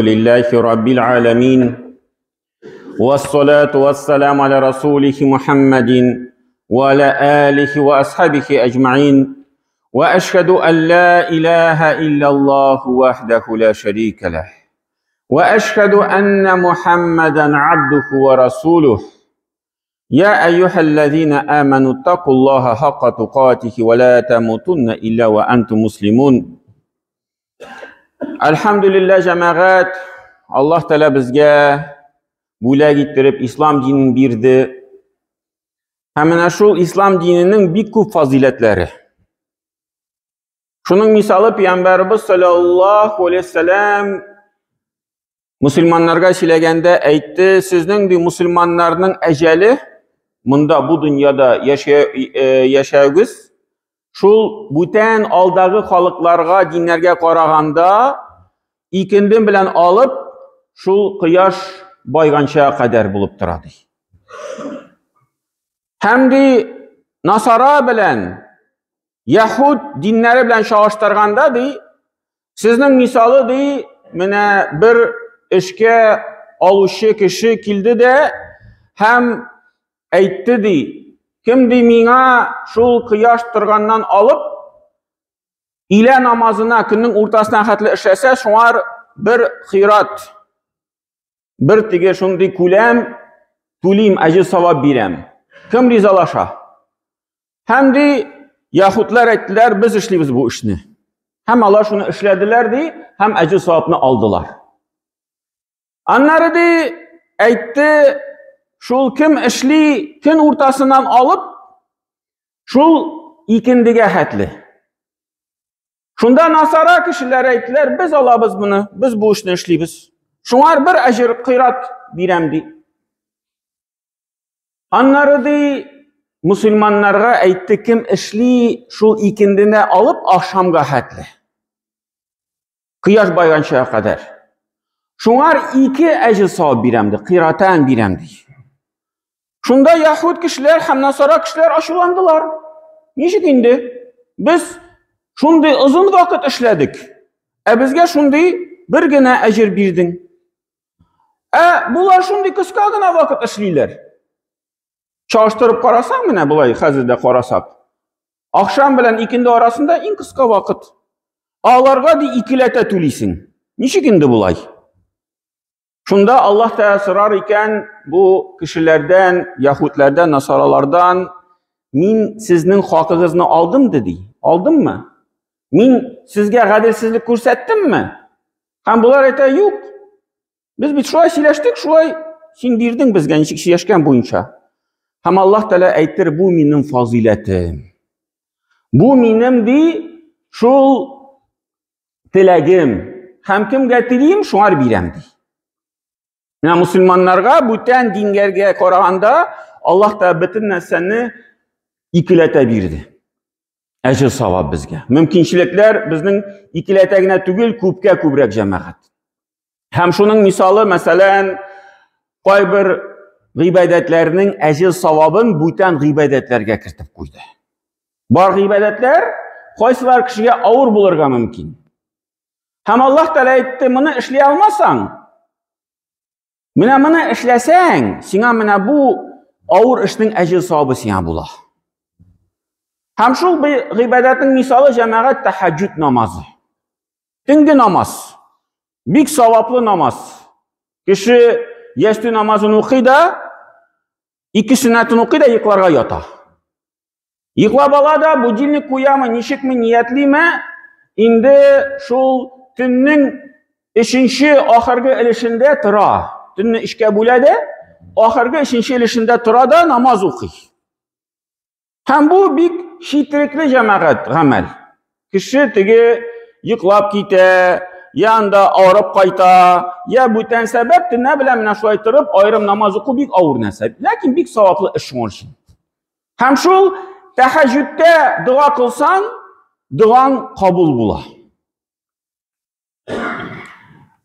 لله رب العالمين والصلاة والسلام على رسوله محمد وعلى آله وأصحابه أجمعين وأشهد أن لا إله إلا الله وحده لا شريك له وأشهد أن محمدا عبده ورسوله يا أيها الذين آمنوا اتقوا الله حق تقاته ولا تموتن إلا وأنتم مسلمون Әлхәмдүлилләһ, җәмәгать, Аллаһ Тәгалә безгә бүләк иттереп ислам динен бирде. Һәм менә шул ислам диненең бик күп фазыйләтләре. Шуның мисалы пәйгамбәребез саллаллаһу алейһи вәсәләм мусульманнарга сөйләгәндә әйтте, сезнең ди мусульманнарның әҗәле монда бу дөньяда яшәүгез шул бүтән алдагы халыкларга, диннәргә караганда икенден белән алып шул кояш байганча кадәр булып тора ди. Һәм ди насара белән Яһүд диннәре белән чагыштырганда ди, сезнең мисалы ди, менә бер эшкә алучы кеше килде дә һәм әйтте ди, кем ди миңа шул кояш торганнан алып илә намазына көннең уртасына хәтле эшләсә, шуңар бер хират, бер теге шундый күләм түлим, әҗер савап бирәм. Кем ризалаша? Һәм ди, яһүдләр әйттеләр, без эшлибез бу эшне. Һәм алар шуны эшләделәр ди, һәм әҗер савапны алдылар. Аннары ди, әйтте, шул кем эшли, көн уртасыннан алып, шул икендегә хәтле. Шунда насара кешеләр әйттеләр, без алабыз моны, без бу эшне эшлибез. Шуңар бер әҗер кыйрат бирәм ди. Аннары ди, мусульманнарга әйтте, кем эшли, шул икендене алып ахшамга хәтле. Кояш байганча кадәр. Шуңар ике әҗер савап бирәм ди, кыйратан бирәм ди. Шунда яһүд кешеләр һәм насара кешеләр ачуландылар. Ничек инде? Без шундый озын вакыт эшләдек, ә безгә шундый бер генә әҗер бирдең. Ә булар шундый кыска гына вакыт эшлиләр. Чагыштырып карасаң, менә болай хәзер дә карасак, ахшам белән икенде арасында иң кыска вакыт. Аларга ди икеләтә түлисең. Ничек инде болай? Шунда Аллаһ Тәгалә сорар икән бу кешеләрдән, яһүдләрдән, насаралардан, мин сезнең хакыгызны алдым ди. Алдыммы? Мин сезгә гаделсезлек күрсәттемме? Һәм болар әйтә, юк. Без бит шулай сөйләштек, шулай син бирдең безгә ничек сөйләшкән буенча. Һәм Аллаһ Тәгалә әйтер, бу минем фазыйләтем. Бу минем ди шул теләгем. Һәм кемгә телим, шуңар бирәм ди. Менә мусульманнарга бүтән дингәргә караганда Аллаһ Тәгалә бөтен нәрсәне икеләтә бирде. Әҗер савап безгә. Мөмкинчелекләр безнең икеләтә генә түгел, күпкә күбрәк җәмәгать. Һәм шуның мисалы, мәсәлән, кайбер гыйбадәтләрнең әҗер савабын бүтән гыйбадәтләргә кертеп куйды. Бар гыйбадәтләр кайсылар кешегә авыр булырга мөмкин. Һәм Аллаһ Тәгалә әйтте, моны эшли алмасаң, Менә моны эшләсәң, сиңа менә бу авыр эшнең әҗер савабы сиңа була. Һәм шул гыйбадәтнең мисалы җәмәгать тәһәҗҗүд намазы. Төнге намаз. Бик саваплы намаз. Кеше ястү намазын укый да, ике сөннәтен укый да йокларга ята. Йоклап ала да, будильник куямы, ничекме, ниятлиме, инде шул төннең өченче ахыргы өлешендә тора. Төнне өчкә бүлә дә, ахыргы өченче өлешендә тора да намаз укый. Һәм бу бик четерекле җәмәгать гамәл. Кеше теге йоклап китә, я анда авырып кайта, я бүтән сәбәп төнлә белән менә шулай торып аерым намаз уку бик авыр нәрсә. Ләкин бик саваплы эш шуңар өчен. Һәм шул тәһәҗҗүдтә дога кылсаң, догаң кабул була.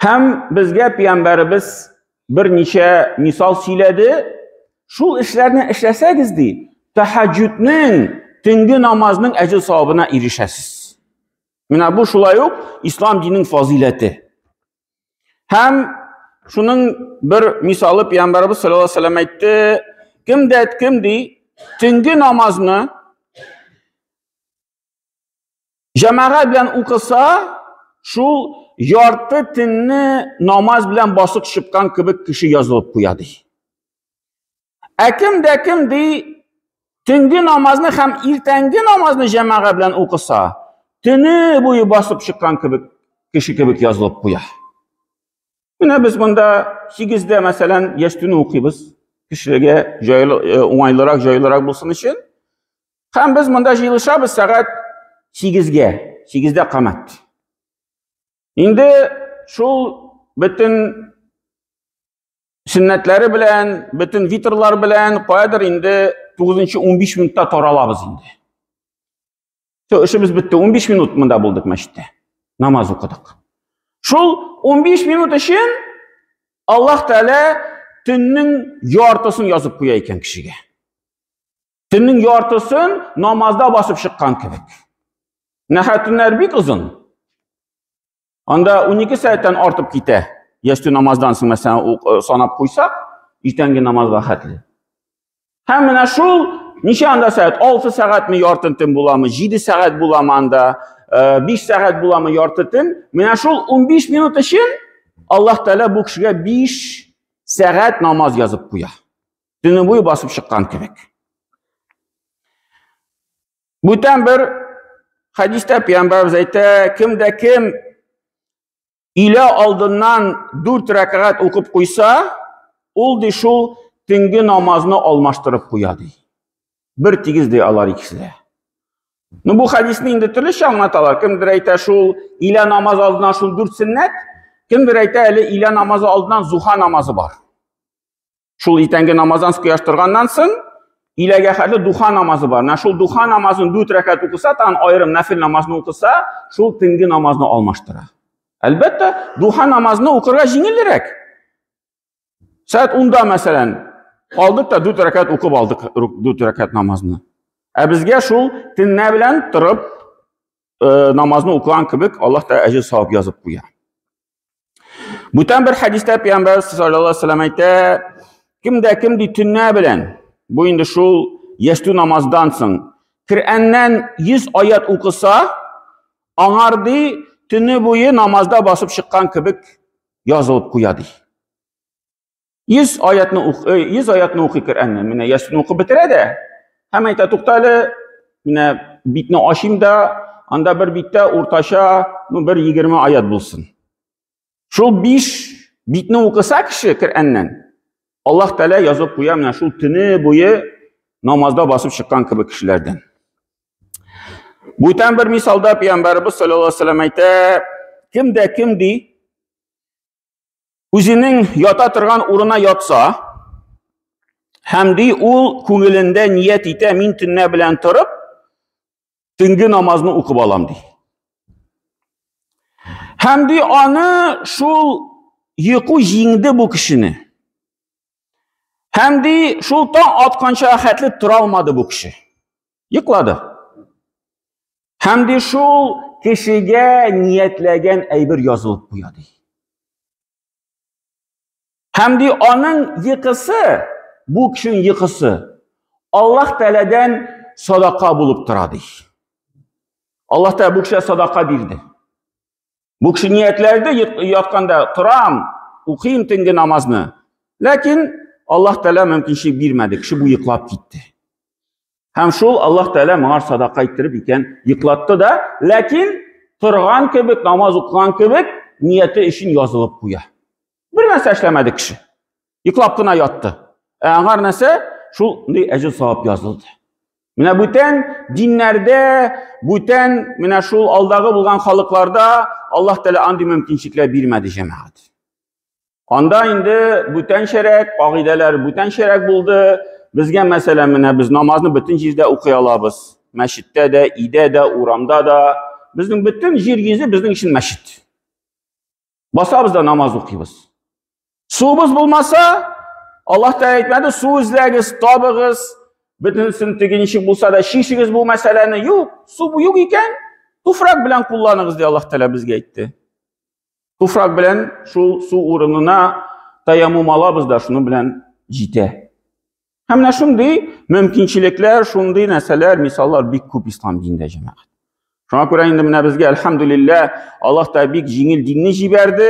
Һәм безгә пәйгамбәребез берничә мисал сөйләде. Шул эшләрне эшләсәгез ди, тәһәҗҗүднең, төнге намазның әҗер савабына ирешәсез. Менә бу шулай ук ислам диненең фазыйләте. Һәм шуның бер мисалы Пәйгамбәрбез саллаллаһу алейһи вәсәлләм әйтте, кем дә кем ди, төнге намазны җәмәгать белән укыса, шул ярты төнне намаз белән басып чыккан кебек кеше язылып куя ди. Ә кем дә кем ди, төнге намазны һәм иртәнге намазны җәмәгать белән укыса, төне буе басып чыккан кебек кеше кебек язылып куя. Менә без монда 8-дә, мәсәлән, яшьтүне укыйбыз. Кешеләргә җайлы, э, уңайлырак, җайлырак булсын өчен. Һәм без монда җыелышабыз сәгать 8-гә, 8-дә камәт. Инде шул бөтен сөннәтләре белән, бөтен витрлар белән каядыр инде 9-15 минутта таралабыз инде. Все, эшебез бетте. 15 минут монда булдык мәчеттә. Намаз укыдык. Шул 15 минут өчен Аллаһ Тәгалә төннең яртысын язып куя икән кешегә. Төннең яртысын намазда басып чыккан кебек. Менә төннәр бик озын. Анда 12 сәгатьтән артып китә. Ястү намаздан соң, мәсәлән, э, санап куйсак, иртәнге намазга хәтле. Һәм менә шул ничә анда сәгать? 6 сәгатьме ярты төн буламы, 7 сәгать буламы анда, 5 э, сәгать буламы ярты төн? Менә шул 15 минут өчен Аллаһ Тәгалә бу кешегә 5 сәгать намаз язып куя. Төне буе басып чыккан кебек. Бүтән бер хәдистә пәйгамбәребез әйтә, кем дә кем өйлә алдыннан дүрт рәкәгать укып куйса, ул ди шул төнге намазны алмаштырып куя ди. Бер тигез ди алар икесе дә. Ну бу хәдисне инде төрлечә аңлаталар. Кемдер әйтә шул өйлә намазы алдыннан шул дүрт сөннәт, кемдер әйтә әле өйлә намазы алдыннан зуха намазы бар. Шул иртәнге намаздан кояш торганнан соң, иләгә хәтле духа намазы бар. Менә шул духа намазын дүрт рәкәт укыса, тагын аерым нәфил намазны укыса, шул төнге намазны алмаштыра. Әлбәттә, духа намазны укырга җиңелрәк. Сәгать 10-да, мәсәлән, алдык та дүрт рәкәт укып алдык дүрт рәкәт намазны. Ә безгә шул төннә белән торып э, намазны укыган кебек Аллаһ та әҗер савап язып куя. Бүтән бер хәдистә пәйгамбәр саллаллаһу алейһи вәсәлләм әйтә, кем дә кем ди төннә белән, бу инде шул ястү намаздан соң, Коръәннән 100 аят укыса, аңар ди төне буе намазда басып чыккан кебек язылып куя ди. 100 аятны ук, 100 э, аятны укый Коръәнне. Менә ястүне укып бетерә дә, һәм әйтә, тукта әле, менә битне ачыйм да, анда бер биттә уртача, ну, бер 20 аят булсын. Шул 5 битне укыса кеше Коръәннән, Аллаһ Тәгалә язып куя менә шул төне буе намазда басып чыккан кебек кешеләрдән. Бүтән бер мисалда Пәйгамбәребез саллаллаһу алейһи вәсәлләм әйтә, кем дә кем ди, үзенең ята торган урына ятса, һәм ди ул күңелендә ният итә, мин төннә белән торып, төнге намазны укып алам ди. Һәм ди аны шул йоку җиңде бу кешене. Һәм ди шул таң атканча хәтле тора алмады бу кеше. Йоклады. Һәм ди шул кешегә ниятләгән әйбер язылып куя ди. Һәм ди аның йокысы, бу кешенең йокысы Аллаһ Тәгаләдән садака булып тора ди. Аллаһ Тәгалә бу кешегә садака бирде. Бу кеше ниятләде ятканда торам, укыйм төнге намазны. Ләкин Аллаһ Тәгалә мөмкинчелек бирмәде, кеше бу йоклап китте. Һәм шул Аллаһ Тәгалә моңар садака иттереп икән, йоклатты да, ләкин торган кебек, намаз укыган кебек нияте өчен язылып куя. Бер нәрсә эшләмәде кеше. Йоклап кына ятты. Ә аңар нәрсә? Шул ни әҗер савап язылды. Менә бүтән диннәрдә, бүтән менә шул алдагы булган халыкларда Аллаһ Тәгалә андый мөмкинчелекләр бирмәде җәмәгать. Анда инде бүтәнчәрәк, кагыйдәләр бүтәнчәрәк булды. Безгә, мәсәлән, менә без намазны бөтен җирдә укый алабыз. Мәчеттә дә, өйдә дә, урамда да. Безнең бөтен җир йөзе безнең өчен мәчет. Басабыз да намаз укыйбыз. Суыбыз булмаса, Аллаһ та әйтмәде, су эзләгез, табыгыз, бөтенесен теге ничек булса да чишегез бу мәсьәләне. Юк, су юк икән, туфрак белән кулланыгыз, ди Аллаһ Тәгалә безгә әйтте. Туфрак белән шул су урынына таяммум алабыз да, шуның белән җитә. Һәм менә шундый мөмкинчелекләр, шундый нәрсәләр, мисаллар бик күп ислам динендә, җәмәгать. Шуңа күрә инде менә безгә әлхәмдүлилләһ Аллаһ та бик җиңел динне җибәрде,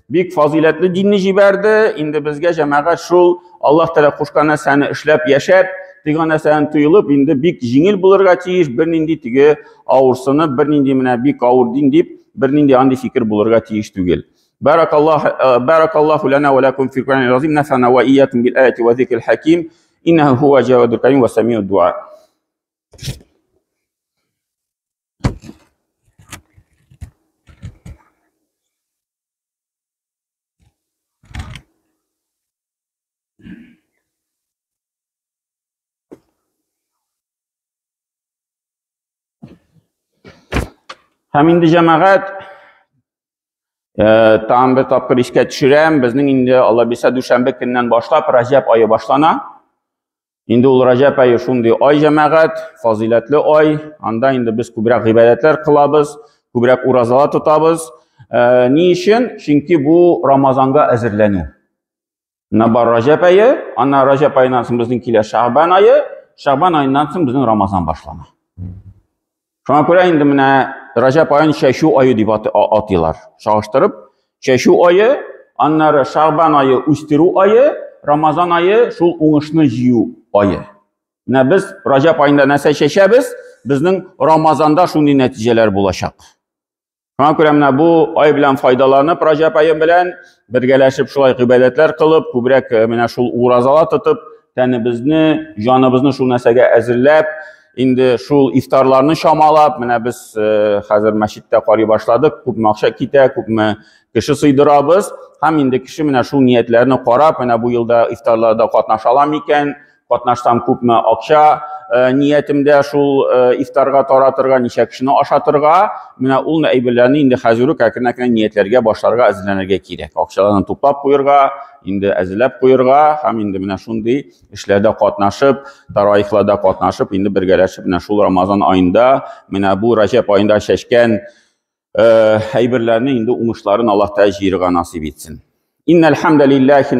бик фазыйләтле динне җибәрде. Инде безгә җәмәгать шул Аллаһ Тәгалә кушкан нәрсәне эшләп яшәп, тыйган нәрсәдән тыелып, инде бик җиңел булырга тиеш, бернинди теге авырсынып, бернинди менә бик авыр дин дип, бернинди андый фикер булырга тиеш түгел. Баракаллаһ э, баракаллаһу лана ва лакум фил Кур'анил азим нафана ва ийякум бил аяти ва зикрил хаким иннаһу хуа җавадул карим ва самиуд дуа. Һәм инде җәмәгать тагын бер тапкыр искә төшерәм, безнең инде Алла бирсә дүшәмбе көннән башлап Раҗәб ае башлана. Инде ул Раҗәб ае шундый ай җәмәгать, фазыйләтле ай. Анда инде без күбрәк гыйбадәтләр кылабыз, күбрәк уразалар тотабыз. Ни өчен? Чөнки бу Рамазанга әзерләнү. Менә бар Раҗәб ае, аннан Раҗәб аеннан соң безнең килә Шәгъбан ае, Шәгъбан аеннан соң безнең Рамазан башлана. Шуңа күрә инде менә Раҗәб аен чәчү ае дип атыйлар. Чагыштырып, чәчү ае, аннары Шәгъбан ае үстерү ае, Рамазан ае шул уңышны җыю ае. Менә без Раҗәб аенда нәрсә чәчәбез, безнең Рамазанда шундый нәтиҗәләр булачак. Шуңа күрә менә бу ай белән файдаланып, Раҗәб ае белән бергәләшеп шулай гыйбадәтләр кылып, күбрәк э, менә шул уразала тотып, тәнебезне, җаныбызны шул нәрсәгә әзерләп, инде шул ифтарларны чамалап, менә без э, хәзер мәчеттә карый башладык, күпме акча китә, күпме кеше сыйдырабыз, һәм инде кеше менә шул ниятләрне карап, менә бу елда ифтарларда катнаша алам икән, катнашсам күпме акча э, ниятемдә шул э, ифтарга таратырга, ничә кешене ашатырга, менә ул әйберләрне инде хәзер үк әкрен-әкрен ниятләргә башларга, әзерләнергә кирәк. Акчаларны туплап куерга, инде әзерләп куерга һәм инде менә шундый эшләрдә катнашып, таравихларда катнашып, инде бергәләшеп менә шул Рамазан аенда, менә бу Раҗәб аенда чәчкән э, әйберләрне инде уңышларын Аллаһ Тәгалә җыерга насыйп итсен. Иннәл хамдалиллахи.